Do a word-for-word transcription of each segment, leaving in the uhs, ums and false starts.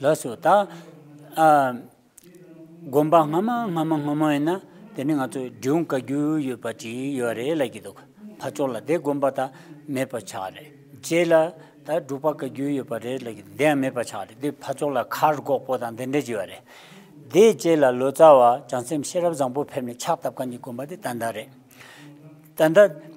ལགས་སོ། ད་ཨ་དགོན་པ་སྔ་མ་སྔ་མ་སྔ་མ་ཡིན་ན་དེ་ནི་ང་ཚོ་འབྲི་གུང་བཀའ་བརྒྱུད་ཡོད་པ་ཅིག་ཡོད་རེད་ལབ་ཀྱི་འདུག་ཕར་ཕྱོགས་ལ་དེ་དགོན་པ་ད་མེད་པ་ཆགས་རེད། རྗེས་ལ་ད་འབྲུག་པ་བཀའ་བརྒྱུད་ཡོད་པ་རེད་ལབ་ཀྱི་འདུག་དེ་ཡང་མེད་པ་ཆགས་རེད། དེ་ཕར་ཕྱོགས་ལ་མཁར་གོག་པོ་དང་དེ་འདྲ་ཅིག་ཡོད་རེད། དེའི་རྗེས་ལ་ལོ་ཙཱ་བ་བྱང་སེམས་ཤེས་རབ་བཟང་པོ་ཕེབས་ནས་ཕྱག་བཏབ་མཁན་གྱི་དགོན་པ་དེ་ད་ལྟ་རེད། ད་ལྟ་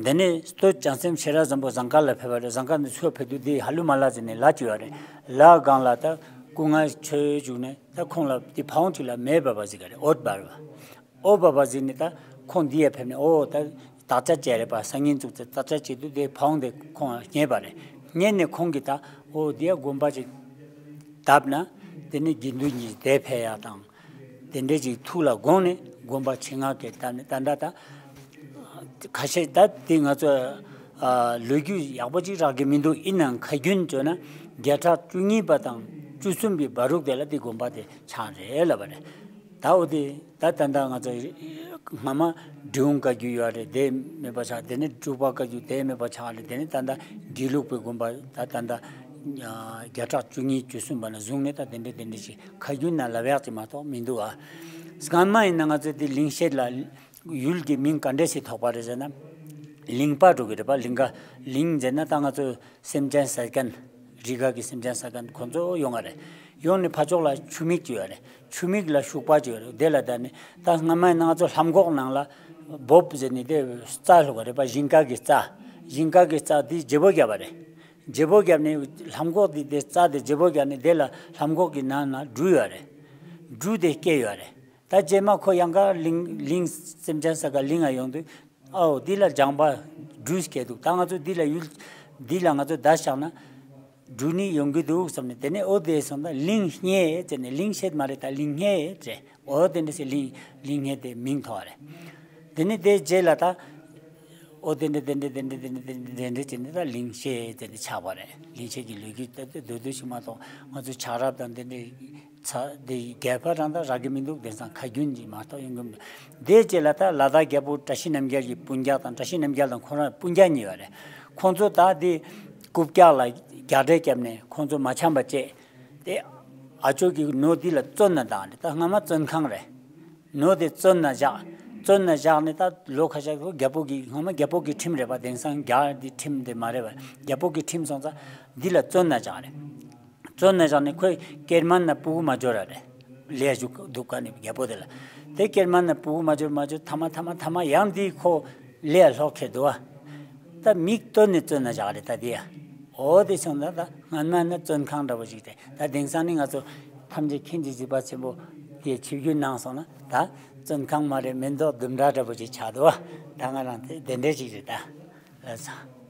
འདི་ནས་སྟོད་བྱང་སེམས་ཤེས་རབ་བཟང་པོ་ཟངས་དཀར་ལ་ཕེབས་པ་རེད། ཟངས་དཀར་ནས་ཚུར་ཕེབས་དུས་འདི་ཧ་ལུ་མ་ལ་ཟེར་ནས་ལ་ཅིག་ཡོད་རེད། ལ་སྒང་ལ་ད་སྐུ་ངལ་ཆོས་བྱུང་ནས་ད་ཁོང་ལ་དེ་ཕ་བོང་ཅིག་ལ་མེ་འབར་བ་ཟེར་ག་རེད། འོད་འབར་བ། འོད་འབར་བ་ཟེར་ནས་ད་ཁོང་འདི་ཡར་ཕེབས་ནས་ཨོ་ད་དག་ཆ་བྱས་རེད་པ། སང་ཉིན་ཚུགས་ཚེ་དག་ཆ་བྱེད་དུས་དེ་ཕ་བོང་དེ་ཁོང་རྙེད་པ་རེད། རྙེད་ནས་ཁོང་གིས་ད་ཨོ་འདི་ཡར་དགོན་པ་ཅིག་བཏབ་ན་དེ་ནས་དགེ་འདུན་གྱི་སྡེ་འཕེལ་ཡག་དང་། དེ་འདྲས་ཅིག་ཐུགས་ལ་དགོངས་ནས་དགོན་པ་ཆེད་མངགས་ཀྱིས་བཏབ་ནས་ད་ལྟ་ད་ཁ་ཤས་ད་དེ་ང་ཚོ་ཨ་ལོ་རྒྱུས་ཡག་པོ་ཅིག་རག་གི་མི་འདུག་ཡིན་ནའང་ཁ་རྒྱུན་བརྗོད་ན་བརྒྱ་ཕྲག་བཅུ་གཉིས་པ་དང་བཅུ་གསུམ་པའི་བར་དུ་དེ་ལ་དེ་དགོན་པ་དེ་ཆགས་རེད་ལབ་པ་རེད། ད་འོ་དེ་ད་ད་ལྟ་ང་ཚོ་སྔ་མ་འབྲི་གུང་བཀའ་བརྒྱུད་ཡོད་རེད། དེ་མེད་པ་ཆགས། དེ་ནས་འབྲུག་པ་བཀའ་བརྒྱུད་དེ་མེད་པ་ཆགས་རེད། དེ་ནས་ད་ལྟ་དགེ་ལུགས་པའི་དགོན་པ་ད་ད་ལྟ་བརྒྱ་ཕྲག་བཅུ་གཉིས་བཅུ་གསུམ་པ་ནས་བཟུང་ནས་ད་དེ་འདྲས་དེ་འདྲས་ཞིག་ཁ་རྒྱུན་ན་ལབ་ཡག་ཅིག་མ་གཏོགས་མི་འདུག་ཨ། སྔ་མ་ཡིན་ན་ང་ཚོ་དེ་གླིང་ཤེད་ལ་ཡུལ་གྱི་མིང་ག་འདྲས་ཞིག་ཐོགས་པ་རེད་ཟེར་ན། གླིང་པ་འགྲོ་གི་རེད་པ། གླིང་ག་གླིང་ཟེར་ན་ད་ང་ཚོ་སེམས་ཅན་ཟ་མཁན། རི་ག་གི་སེམས་ཅན་ཟ་མཁན་ཁོ་ཚོ་ཡོང་བ་རེད། ཡོང་ནས་ཕར་ཕྱོགས་ལ་ཆུ་མིག་ཅིག་ཡོད་རེད། ཆུ་མིག་ལ་ཤུག་པ་ཅིག་ཡོད་རེད། དེ་ལ་ད་ནི་ད་སྔ་མ་ཡིན་ན་ང་ཚོ་ལྷམ་གོག་ནང་ལ་བོབ་ཟེར་ནས་དེ་རྩྭ་བླུགས་པ་རེད་པ། ཞིང་ཁ་གི་རྩྭ། ཞིང་ཁ་གི་རྩྭ་དེ་བརྗེ་པོ་བརྒྱབ་པ་རེད། བརྗེ་པོ་བརྒྱབ་ནས་ལྷམ་གོག་དེ་དེ་རྩྭ་དེ་བརྗེ་པོ་བརྒྱབ་ནས་དེ་ལ་ལྷམ་གོག་གི་ནང་ན་འབྲུ་ཡོད་རེད། འབྲུ་དེ་སྐྱེས་ཡོད་རེད། ད་རྗེས་མ་ཁོ་ཡང་ག་གླིང་གླིང་སེམས་ཅན་ཟ་མཁན་གླིང་ང་ཡོང་དུས་ཨའོ་འདི་ལ་ལྗང་པ་འབྲུ་སྐྱེས་འདུག་ད་ང་ཚོ་འདི་ལ་ཡུལ་འདི་ལ་ང་ཚོ་མདའ་བཞག་ན་འབྲུ་ནི་ཡོང་གི་འདུག་བསམ་ནས། དེ་ནས་ཨོ་དེ་སོང་ད་གླིང་སྙེ་ཟེར་ནས། གླིང་ཤེད་མ་རེད། ད་གླིང་སྙེ་ཟེར། ཨོ་དེ་འདྲ་ཟེར། གླིང་གླིང་སྙེ་དེ་མིང་ཐོགས་རེད། དེ་ནས་དེ་རྗེས་ལ་ད་ཨོ་དེ་འདྲ་དེ་འདྲ་དེ་འདྲ་དེ་འདྲ་དེ་འདྲ་དེ་འདྲ་བྱས་ནས་ད་གླིང་ཤེད་དེ་འདྲ་ཆགས་པ་རེད། གླིང་ཤེད་ཀྱི་ལོ་རྒྱུས་ད་ལྟ་མདོར་བསྡུས་ཤིག་མ་གཏོགས་ང་ཚོ་ཆགས་རབས་དང་དེ་འདྲའི་ཚ་དེ་རྒྱལ་ཕ་རང་ད་རག་གི་མི་འདུག་དེང་སང་ཁ་རྒྱུན་གྱི་མ་གཏོགས་ཡོང་གི་མི་འདུག་དེའི་རྗེས་ལ་ད་ལ་དྭགས་རྒྱལ་པོ་བཀྲ་ཤིས་རྣམ་རྒྱལ་གྱི་སྤུན་ཀྱག་དང་། བཀྲ་ཤིས་རྣམ་རྒྱལ་དང་ཁོ་རང་སྤུན་ཀྱག་གཉིས་ཡོད་རེད། ཁོང་ཚོ་ད་དེ་རྐུབ་བཀྱག་ལ་རྒྱག་འདྲེ་བརྒྱབ་ནས་ཁོང་ཚོ་མ་འཆམ་པ་བྱས། དེ་ཨ་ཅོ་གི་ནོར་འདི་ལ་བཙོན་ན་བཏང་རེད། ད་སྔ་མ་བཙོན་ཁང་རེད། ནོར་དེ་བཙོན་ན་བཞག་བཙོན་ན་བཞག་ནས་ད་ལོ་ཁ་ཤས་རྒྱལ་པོ་གི་སྔ་མ་རྒྱལ་པོ་གི་ཁྲིམས་རེད་པ། དེང་སང་རྒྱ་དེ་ཁྲིམས་དེ་མ་རེད་པ། རྒྱལ་པོ་གི་ཁྲིམས་སོང་ཙང་འདི་ལ་བཙོན་ན་བཞག་རེད། བཙོན་ན་བཞག་ནས་ཁོས་ཀེར་མན་ན་སྤུ་གུ་མ་འབྱོར་ར་རེད། ལས་ཞུགས་འདུག་ག་ནི་རྒྱལ་པོ་དེ་ལ། དེ་ཀེར་མན་ན་སྤུ་གུ་མ་འབྱོར་མ་འབྱོར་ཐ་མ་ཐ་མ་ཐ་མ་ཡང་འདི་ཁོ་ལས་ལྷོག་ཁེལ་འདུག་ཨ། ད་མིག་བཏོན་ནས་བཙོན་ན་བཞག་རེད་ད་དེ་ཡ། འོ་དེ་སོང་ཙང་ད་སྔ་མ་ན་བཙོན་ཁང་འདྲ་པོ་ཞིག་རེད། ད་དེང་སང་ནི་ང་ཚོ་ཐམས་ཅད་མཁྱེན་ཅིང་གཟིགས་པ་ཆེན་པོ་དེ་ཆིབས་བསྒྱུར་གནང་སོང་ན་ད་བཙོན་ཁང་མ་རེད། མེ་ཏོག་ལྡུམ་ར་འདྲ་པོ་ཞིག་ཆགས་འདུག་ཨ། ད་ང་རང་དེ་དེ་འདྲས་ཞིག་རེད་ད། ལགས་སོ།